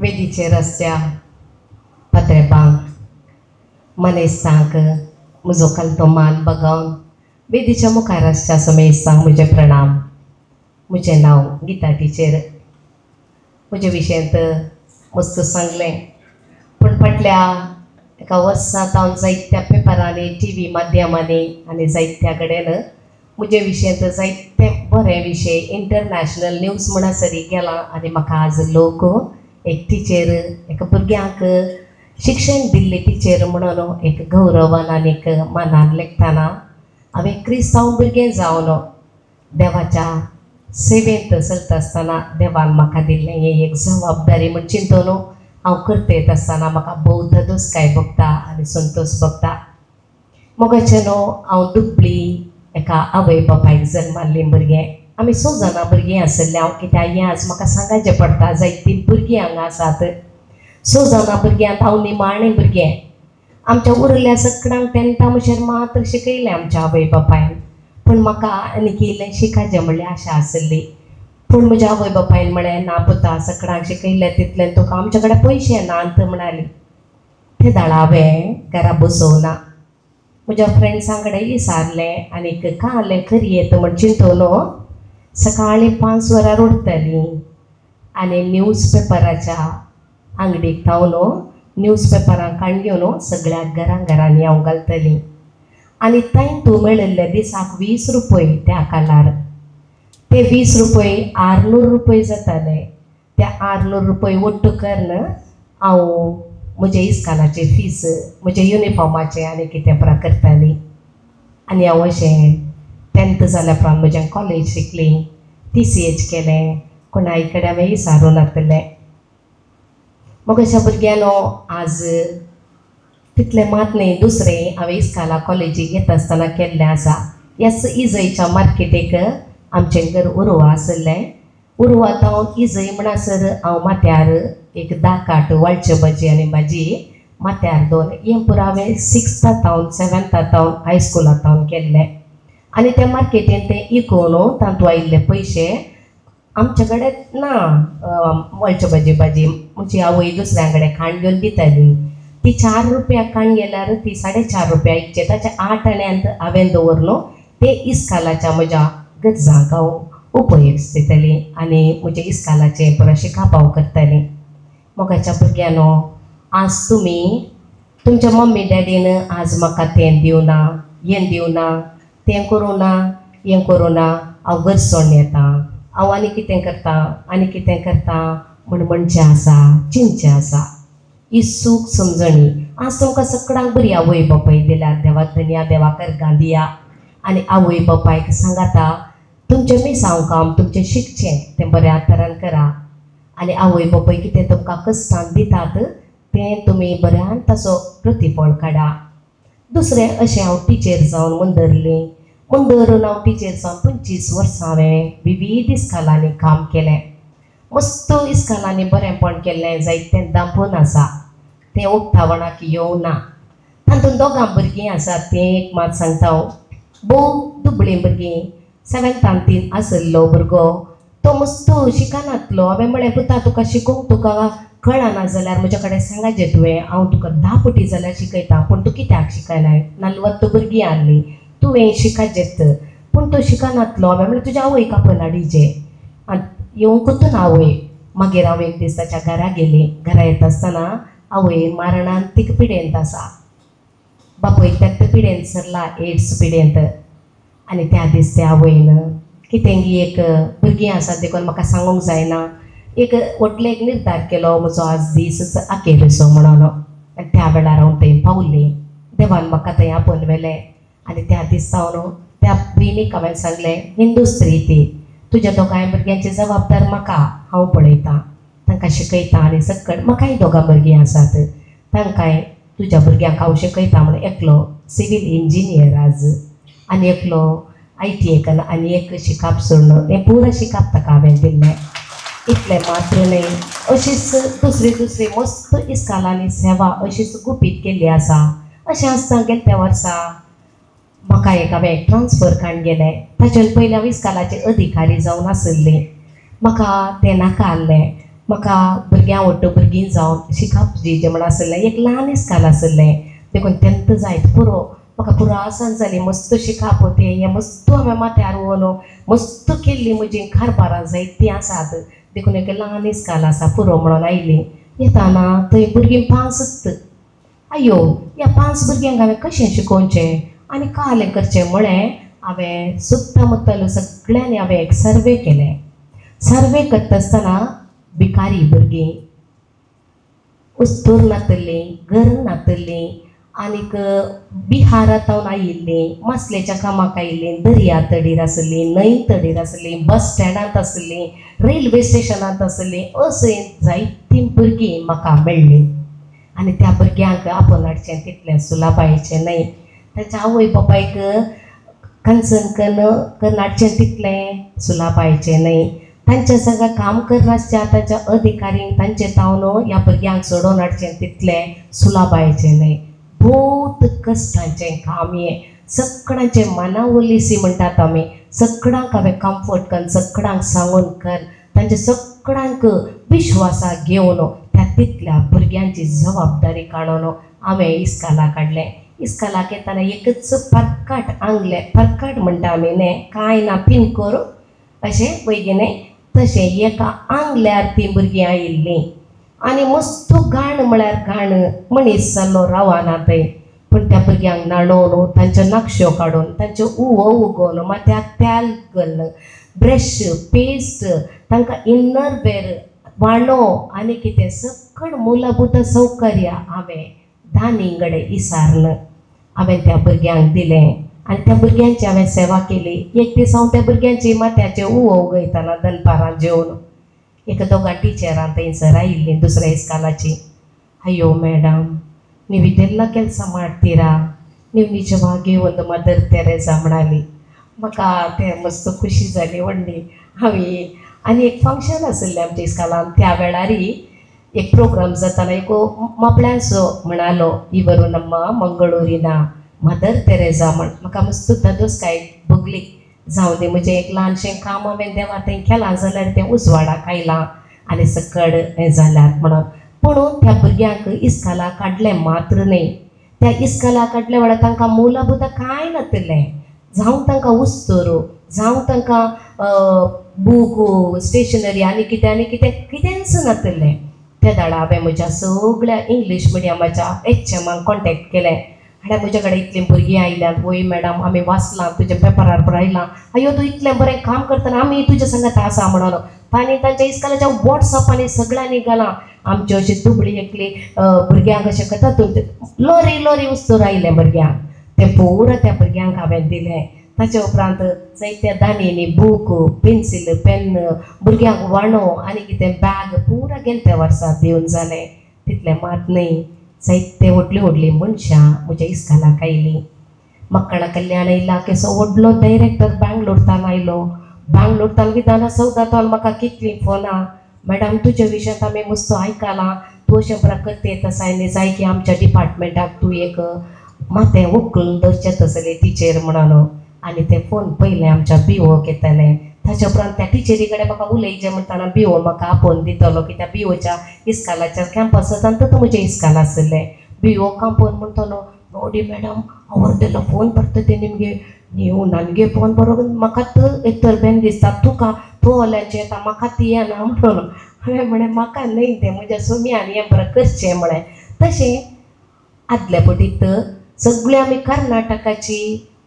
वेदीचेर आसच्या पात्रेबांक मनेस्तांक म्हजो कलतो मान बगावन वेदीच्या मुखार आसच्या समेस्तांक म्हजें प्रणाम. म्हजें नांव गीता टिचर. म्हज्या विशयांत मस्त सांगलें, पूण फाटल्या एका वर्सा हांव जायत्या पेपरांनी, टी व्ही माध्यमांनी आनी जायत्या कडेन म्हजे विशयांत जायते बरे विशय इंटरनॅशनल न्यूज म्हणसर गेला आनी म्हाका आज लोक एक टिचर, एका भुरग्यांक शिक्षण दिल्ली टिचर म्हणून एक गौरवान आनी एक मानान लेखतना हांवें क्रिस्तांव भुरगें जावन देवाच्या सेवेंत चलता आसतना देवान म्हाका दिल्लें हें एक जबाबदारी म्हण चिंतून हांव करतेत आसतना म्हाका भोव दोसकाय भोगता आनी संतोश भोगता. मोगाचें न्हू हांव दुबळी एका आवय बापायक जल्माल्लीं भुरगें. आमी 6 जाणां भुरगीं आशिल्लीं. हांव कित्याक हें आज म्हाका सांगाचें पडटा, जायतीं भुरगीं हांगा आसात. 6 जाणां भुरग्यांत हांव निमाणें भुरगें. आमच्या उरल्या सगळ्यांक तेंता मुशेर मात्र शिकयलें आमच्या आवय बापायन, पूण म्हाका आनी इल्लें शिकाचें म्हणल्यार आशा आशिल्ली. पूण म्हज्या आवय बापायन म्हळें, ना पुता, सगळ्यांक शिकयलें तितलें तुका आमच्या कडेन पयशे नात म्हणाली. ते दाळ हांवें घरा बसोवना, म्हज्या फ्रेंड्सां कडेन विचारलें आनीक कालें करयेत म्हण चिंतून सकाळीं 5 वरां उठतालीं आनी न्यूज पेपराच्या आंगडीक थावन न्यूज पेपरां काडून घेवन सगळ्या घरां घरांनी हांव घालतलीं आनी थंय तूं मेळिल्ले दिसाक 20 रुपये त्या कालार ते 20 रुपये 600 रुपये जाताले. त्या 600 रुपये ಒಟ್ಟು करून हांव म्हजे इस्कालाचे फीस, म्हजे युनिफॉर्माचे आनी कितें पुरा करताली. आनी हांव अशें 10th जाल्या उपरांत म्हजें कॉलेज शिकली, TCH केलें, कोणाय कडेन हांवें विचारूं नासलें. मग अशा भुरग्यांनो आज तितलें मात न्ही, दुसरें हांवें इस्काला कॉलेजीक येता आसतना केल्लें आसा. ह्याच इजयच्या मार्केटीक आमचें घर उरवा आशिल्लें. उरवा हांव इजय म्हणसर हांव माथ्यार एक 10 काट वाळचे भाजी आनी भाजी माथ्यार 2 हें पुरो हांवें 6th थावन 7th थावन हायस्कुला थावन केल्लें. आनी त्या मार्केटीन तें इकून तातूंत आयिल्ले पयशे आमचे कडेन ना. वाळचे भाजी भाजी म्हजी आवय दुसऱ्या कडेन खाण घेवन दिताली. ती 4 रुपया खाण गेल्यार ती 4.5 रुपया इकचे, ताच्या 8 आण्यांत हांवें दवरलो ते इस्कालाच्या म्हज्या गरजांक हांव उपयोग दिताली आनी म्हज्या इस्कालाचें पुरो शिकाप हांव करतालीं. मोगाच्या भुरग्यांनो, आज तुमी तुमच्या मम्मी डॅडीन आज म्हाका तें दिवना, हें दिवना, तें करूं ना, हें करूं ना, हांव घर सोडून येता, हांव आनी कितें करता आनी कितें करता म्हण म्हणचें आसा, चिंतचें आसा. ही सूख समजणी आज तुमकां सगळ्यांक बरी आवय बापाय दिल्या देवाक धनया, देवाक गांधिया. आनी आवय बापायक सांगाता तुमचें मिसांव काम तुमचें शिकचें तें बऱ्या तरान करा आनी आवय बापाय कितें तुमकां कश्टान दितात तें तुमी बऱ्यान ताचो प्रतिफळ काडा. दुसरें अशें हांव टिचर जावन मुंदरली. मुंदरून हांव टिचर जावन 25 वर्सां हांवें विविध इस्कालांनी काम केलें. मस्त इस्कालांनी बरेंपण केल्लें, जायतें दांपून आसा, तें उक्तावणाक येवना. तातूंत दोगां भुरगीं आसात तें एक मात सांगता हांव, भोव दुबळीं भुरगीं. 7th 3 आशिल्लो भुरगो तो मस्त शिकनातलो. हांवें म्हळें, पुता तुका शिकोवंक तुका कळना जाल्यार म्हज्या कडेन सांगाचें तुवें, हांव तुका 10 पटी जाल्यार शिकयता, पूण तूं कित्याक शिकनाय? 40 भुरगीं आहलीं, तुवें शिकाचेंच, पूण तो शिकनातलो. हांवें म्हळें तुज्या आवयक आपवन हाडीचें आनी येवंकूच ना आवय. मागीर हांव एक दीस ताच्या घरा गेली. घरा येता आसतना आवय मारणान तिका पिडेंत आसा, बापूय त्याच पिडेंत सरला, एड्स पिडेंत. आनी त्या दीस त्या आवयन कितें एक भुरगीं आसात देखून म्हाका सांगूंक जायना, एक व्हडलो एक निर्धार केलो, म्हजो आज दीसच अखेरसो म्हणून. आनी त्या वेळार हांव थंय पावलें. देवान म्हाका थंय आपोवन व्हेलें आनी त्या दीस सावन त्या भयणीक हांवें सांगलें, हिंदू स्त्री ती, तुज्या दोगांय भुरग्यांची जबाबदार म्हाका, हांव पळयतां, तांकां शिकयता आनी सकट म्हाकाय दोगां भुरगीं आसात, तांकांय तुज्या भुरग्यांक हांव शिकयता म्हण. एकलो सिवील इंजिनियर आज आनी एकलो ITI आनी एक शिकाप सोडून तें पुरो शिकाप ताका हांवें दिल्लें. इतलें मात्र न्हय, अशीच दुसरी दुसरी मस्त इस्कालांनी सेवा अशीच गुपीत केल्ली आसा. अशें आसतना गेले त्या वर्सा म्हाका एक हांवें ट्रान्सफर काडून गेलें. ताच्या पयलीं हांव इस्कालाचे अधिकारी जावन आशिल्ली. म्हाका तें नाका आहलें. म्हाका भुरग्यां वट्ट भुरगीं जावन शिकप जी जें म्हण आसलें एक ल्हान इस्काल आसलें देखून तेन्ना जायत पुरो म्हाका पुरो आसान जाली मस्त शिकप तें हें मस्त हांवें माथ्यार व्हरून मस्त केल्ली म्हजी कारबारां जायतीं आसात देखून एक ल्हान इस्काल आसा पुरो म्हणून आयली येताना थंय भुरगीं पांचच अयो ह्या 5 भुरग्यांक हांवें कशें शिकोवचें आनी कालें करचें म्हळें हांवें सुत्ता मुत्तल सगळ्यांनी हांवें एक सर्वे केलें. सर्वे करता आसतना भिकारी भुरगीं उस्तूर नातल्लीं घर नातल्लीं आनीक बिहारांत आयिल्लीं मासलेच्या कामाक आयिल्लीं दर्या तडीर आसलीं न्हंय तडीर आसलीं बस स्टँडांत आसलीं रेल्वे स्टेशनांत आसलीं अशीं जायतीं भुरगीं म्हाका मेळ्ळीं. आनी त्या भुरग्यांक आपोवन हाडचें तितलें सुलाबायेचें न्हय तांच्या आवय बापायक कन्सर्न करून हाडचें तितलें सुलाबायेचें न्हय तांच्या सगळें काम करनासच्या तांच्या अधिकारींक तांचे तावन ह्या भुरग्यांक सोडोवन हाडचें तितलें सुलाबायेचें न्हय. भोवत कश्टांचें काम हें सगळ्यांचें मनावलीसी म्हणटात आमी सगळ्यांक हांवें कम्फर्ट करून सगळ्यांक सांगून कर तांचे सगळ्यांक विश्वासाक घेवन त्या तितल्या भुरग्यांची जबाबदारी काडून हांवें इस्काला काडलें. इस्कालाक येतना एकच परकाट आंगलें परकाट म्हणटा आमी न्ही कांय ना पिनकोर अशें पळय न्ही तशें एका आंगल्यार तीं भुरगीं आयिल्लीं आनी मस्त घाण म्हळ्यार घाण मनीस जाल्लो रावना थंय पूण त्या भुरग्यांक न्हाणोवन तांच्यो नकश्यो काडून तांच्यो उवो उगोवन माथ्याक तेल घालून ब्रश पेस्ट तांकां इनर वेर वाणो आनी कितें सगळें मूलभूत सौकर्य हांवें दानी इसारन हांवें त्या भुरग्यांक दिलें आनी त्या भुरग्यांची हांवें सेवा केली. एक दीस हांव त्या भुरग्यांची माथ्याचे उवो उगयतना दनपारां जेवन एक दोगां टिचरां थंयसर आयिल्लीं दुसऱ्या इस्कालाची. ಅಯ್ಯೋ ಮೇಡಮ್ ನೀವು ಇದೆಲ್ಲ ಕೆಲಸ ಮಾಡ್ತೀರಾ, ನೀವು ನಿಜವಾಗಿಯೂ ಒಂದು ಮದರ್ ತೆರೇಸಾ म्हणाली. म्हाका तें मस्त खुशी जाली व्हडली. हांवें आनी एक फंक्शन आशिल्लें आमच्या इस्कालान त्या वेळार एक प्रोग्राम जातालो एक मापळ्यांचो म्हणालो ಇವರು ನಮ್ಮ ಮಂಗಳೂರಿನ मदर तेरेझा म्हण. म्हाका मस्त धादोसकाय भोगली. जावं दी म्हजें एक ल्हानशें काम हांवें देवा थंय केलां जाल्यार तें उजवाडाक आयलां आनी सकड हें जाल्यार म्हणून. पूण त्या भुरग्यांक इस्काला काडलें मात्र न्हय, त्या इस्काला काडल्या वेळार तांकां मूलभूत कांय नातिल्लें. जावं तांकां उस्तोर जावं तांकां बूक स्टेशनरी आनी कितें आनी कितें कितेंच नातिल्लें. त्या दाडा हांवें म्हज्या सगळ्या इंग्लीश मिडियमाच्या एच एमाक कॉन्टेक्ट केलें. आनी म्हज्या कडेन इतलीं भुरगीं आयल्यात, वय मॅडम आमी वाचलां तुज्या पेपरार बरयलां, अयो तूं इतलें बरें काम करतना आमी तुज्या संगत आसा म्हणून. तांणी तांच्या इस्कालाच्या वॉट्सअपांनी सगळ्यांनी घालां. आमची अशी दुबळी एकली भुरग्यांक अशें करता तूं लॉरी लॉरी उस्तूर आयलें भुरग्यांक, तें पुरो त्या भुरग्यांक हांवें दिलें. ताच्या उपरांत जायत्या दांडींनी बूक पेन्सील पेन भुरग्यांक वाणो आनी कितें बॅग पुरा गेले त्या वर्सा दिवन जालें. तितलें मात न्हय, जायते व्हडलीं व्हडलीं मनशां म्हज्या इस्कालाक आयलीं. मक्कळ कल्याण इलाखेचो व्हडलो डायरेक्टर बँगलोर आयलो. बँगलोर विधानसौदांत म्हाका कितलीं फोनां, मॅडम तुज्या विशयांत आमी मस्त आयकलां, तूं अशें बरें करता तसाय जाय की आमच्या डिपार्टमेंटाक तूं एक माथें उखलून दवरचें तसलें टिचर म्हणून. आनी ते फोन पयलें आमच्या बिओक येतालें. ताच्या उपरांत त्या टिचरी कडेन म्हाका उलयचें म्हणटना बिओ म्हाका आपोवन दितलो कित्याक बिओच्या इस्कालाच्या कॅम्पसांत तर म्हजें इस्काल आशिल्लें. ಬಿಒ ಫೋನ್ ಮಾಡ್ತಾನೋ ನೋಡಿ ಮೇಡಮ್ ಅವ್ರದ್ದೆಲ್ಲ ಫೋನ್ ಬರ್ತದೆ ನಿಮಗೆ, ನೀವು ನನಗೆ ಫೋನ್ ಬರೋದು म्हाका एक तर बेन दिसता तुका तूं ओल्याचें येता म्हाका ती येना म्हणून. हांवें म्हळें म्हाका न्हय तें म्हज्या सोम्यान हें बरें करचें म्हळें. तशें आदल्या पटीत सगळीं आमी कर्नाटकाची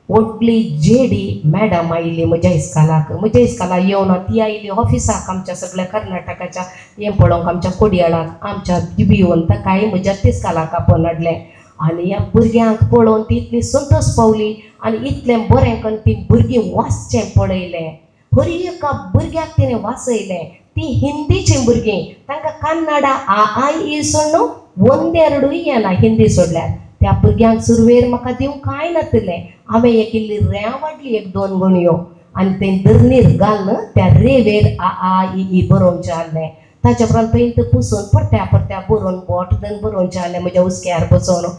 व्हडली जेडी मॅडम आयली म्हज्या इस्कालाक. म्हज्या इस्कालाक येवन ती आयली ऑफिसाक आमच्या सगळ्या कर्नाटकाच्या हें पळोवंक आमच्या कोडयाळाक आमच्या बियोन ताकाय म्हज्या इस्कालाक आपोवन हाडलें. आनी ह्या भुरग्यांक पळोवन ती इतली संतोश पावली आनी इतलें बरें करून ती भुरगीं वाचचें पळयलें. हर एका भुरग्याक तिणें वाचयलें. ती हिंदीचीं भुरगीं तांकां कन्नडा आ I E सोडून ಒಂದೆರಡು येना हिंदी सोडल्यार. त्या भुरग्यांक सुरवेर म्हाका दिवंक कांय नातिल्लें. हांवें एक इल्ली रेंव वाडली एक दोन गुणयो आनी तें धरणीर घालून त्या रेवेर आ आ इ ई बरोवचें आहलें. ताच्या उपरांत थंय पुसून परत्या परत्या बरोवन बोट धरून बरोवचें आहलें म्हज्या हुस्क्यार बसोवन.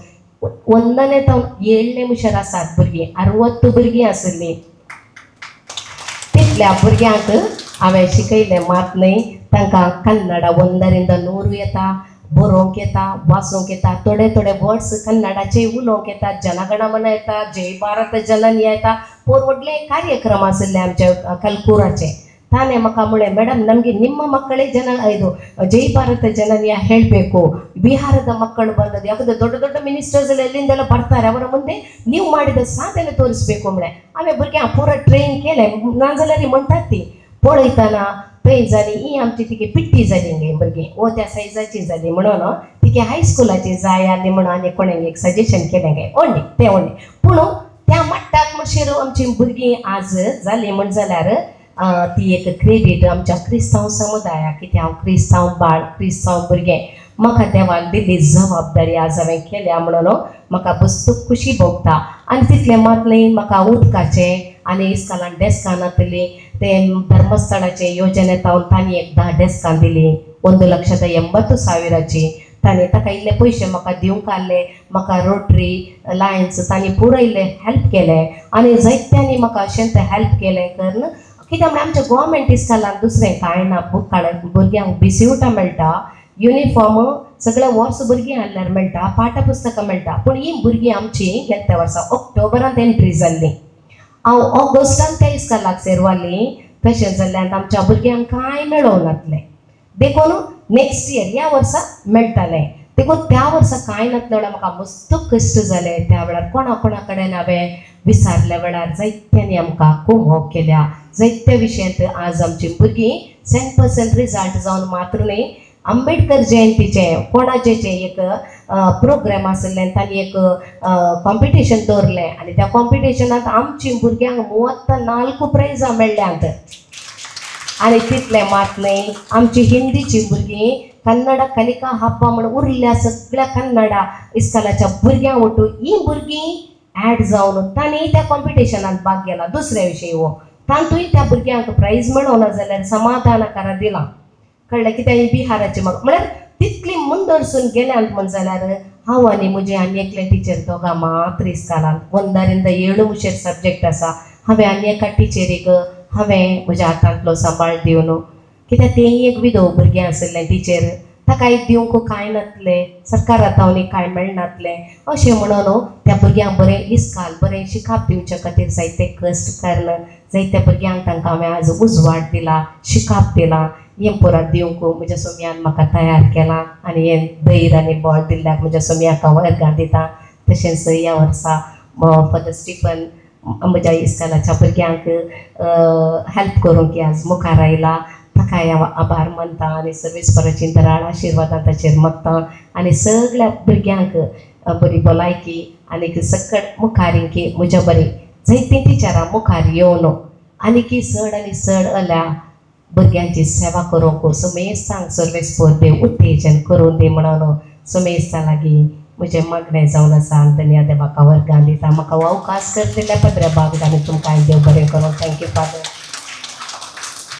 ಒಂದನೇ ತಾವ್ 7ನೇ मुशार आसात भुरगीं, 60 भुरगीं आशिल्लीं. तितल्या भुरग्यांक हांवें शिकयलें मात न्हय, तांकां कन्नडा 1 ರಿಂದ 100 येता, बरोवंक येता, वाचूंक येता, थोडे थोडे वर्ड्स कन्नडाचे उलोवंक येता, जनगणमन येता, जय भारत जननी येता. पोर व्हडले कार्यक्रम आशिल्ले आमच्या कलकूराचे. ತಾನೇ म्हाका म्हळें, ಮೇಡಮ್ ನಮಗೆ ನಿಮ್ಮ ಮಕ್ಕಳೇ ಜನ ಇದು ಜೈ ಭಾರತ ಜನನಿಯ ಹೇಳಬೇಕು, ಬಿಹಾರದ ಮಕ್ಕಳು ಬಂದದ್ದು, ಯಾಕಂದ್ರೆ ದೊಡ್ಡ ದೊಡ್ಡ ಮಿನಿಸ್ಟರ್ಸ್ ಎಲ್ಲ ಎಲ್ಲಿಂದೆಲ್ಲ ಬರ್ತಾರೆ, ಅವರ ಮುಂದೆ ನೀವು ಮಾಡಿದ ಸಾಧನೆ ತೋರಿಸ್ಬೇಕು म्हळें. हांवें भुरग्यांक पुरो ट्रेन केलें, नाजाल्यार म्हणटात ती पळयतना थंय जाली ही आमची तिगे पिट्टी जाली गे भुरगीं, ओ त्या सायजाची जाली म्हणून तिगे हायस्कुलाची जाय आसली म्हणून आनी कोणें एक सजेशन केलें गे ओडली तें ओडली. पूण त्या मट्टाक म्हणशीर आमची भुरगीं आज जाली म्हण जाल्यार ती एक क्रेडीट आमच्या क्रिस्तांव समुदायाक, कित्याक हांव क्रिस्तांव बाळ, क्रिस्तांव भुरगें, म्हाका देवान दिल्ली जबाबदारी आज हांवें केल्या म्हणून म्हाका बस्तूक खुशी भोगता. आनी तितलें मात न्ही, म्हाका उदकाचें आनी इस्कालान डेस्कां नातली ते धर्मस्थळाचे योजनेंत तांणी एक 10 डेस्कां दिली 1,80,000ची. ताणें ताका इल्ले पयशे म्हाका दिवंक आहले, म्हाका रोटरी लायन्स तांणी पुरो इल्लें हेल्प केलें आनी जायत्यांनी म्हाका अशेंच हेल्प केलें करून. कित्याक म्हळ्यार आमच्या गोवोरमेंट इस्कॉलान दुसरें कांय ना, बूक काडून भुरग्यांक बिस्कुटां मेळटा, युनिफॉर्म सगळें वर्स भुरगीं हाडल्यार मेळटा, पाठपुस्तकां मेळटा. पूण ही भुरगीं आमची गेल्या वर्सा ऑक्टोबरांत एंट्री जाल्ली, हांव ऑगस्टान त्या इस्कॉलाक सेरवाली. तशें जाल्ल्यान आमच्या भुरग्यांक कांय मेळोंक नासलें, देखून नेक्स्ट इयर ह्या वर्सा मेळटालें. देखून त्या वर्सा कांय नासलें म्हणल्यार म्हाका मस्त कश्ट जाले. त्या वेळार कोणा कोणा कडेन हांवें विचारल्या वेळार जायत्यांनी आमकां कुमोक केल्या जायत्या विशयांत. आज आमची भुरगीं 100% रिजल्ट जावन मात्र न्ही, आंबेडकर जयंतीचें कोणाचें एक प्रोग्राम आशिल्लें, तांणी एक कॉम्पिटिशन दवरलें आनी त्या कॉम्पिटिशनांत आमची भुरग्यांक 34 प्रायजां मेळ्ळ्यांत. आनी तितलें मात न्ही, आमची हिंदीची भुरगीं कन्नडा कलिका हब्बा म्हण उरल्या सगळ्या कन्नडा इस्कॉलाच्या भुरग्यां वटून ही भुरगीं ऍड जावन तांणी त्या कॉम्पिटिशनांत भाग घेतला. दुसऱ्या विशयी हो तातूंय त्या भुरग्यांक प्रायज मेळोना जाल्यार समाधानकारा दिलां, कळ्ळें कित्याक ही बिहाराची म्हाका म्हळ्यार तितली मुंदरसून गेल्यात म्हण जाल्यार हांव आनी म्हजें आनी एकलें टिचर दोगां मात्र इस्कॉलांत 1 ರಿಂದ 7 मुशेर सब्जेक्ट आसा. हांवें आनी एका टिचरीक हांवें म्हज्या हातांतलो सांबाळ दिवन, कित्याक तें एक विधव भुरगें आशिल्लें टिचर, ताका एक दिवंक कांय नासलें, सरकारा तावनी कांय मेळनासलें. अशें म्हणून त्या भुरग्यांक बरें इस्काल बरें शिकाप दिवचे खातीर जायते कश्ट कारण जायत्या भुरग्यांक तांकां हांवें आज उजवाड दिला, शिकाप दिला. हें पुराय दिवंक म्हज्या सोम्यान म्हाका तयार केलां आनी हें धैर्य आनी बळ दिल्ल्याक म्हज्या सोम्याक हांव अर्गां दिता. तशेंच ह्या वर्सा फादर स्टिफन म्हज्या इस्कॉलाच्या भुरग्यांक हेल्प करूंक आज मुखार आयला, ताकाय हांव आभार मानता आनी सर्वेस्पराची दराळ आशिर्वादां ताचेर मागता आनी सगळ्या भुरग्यांक बरी भलायकी आनी सकट मुखार की म्हज्या बरी जायतीं टिचरां मुखार येवन आनीकी चड आनी चड अल्या भुरग्यांची सेवा करूंक समेस्तांक सर्वेस्पर देव उत्तेजन करूं दी म्हणून समेस्तां लागीं म्हजें मागणें जावन आसा. आनी धन्या देवाक वर्गां दिता म्हाका अवकाश कर दिल्या पदऱ्या बाग आनी तुमकां देव बरें करूं. Thank you father.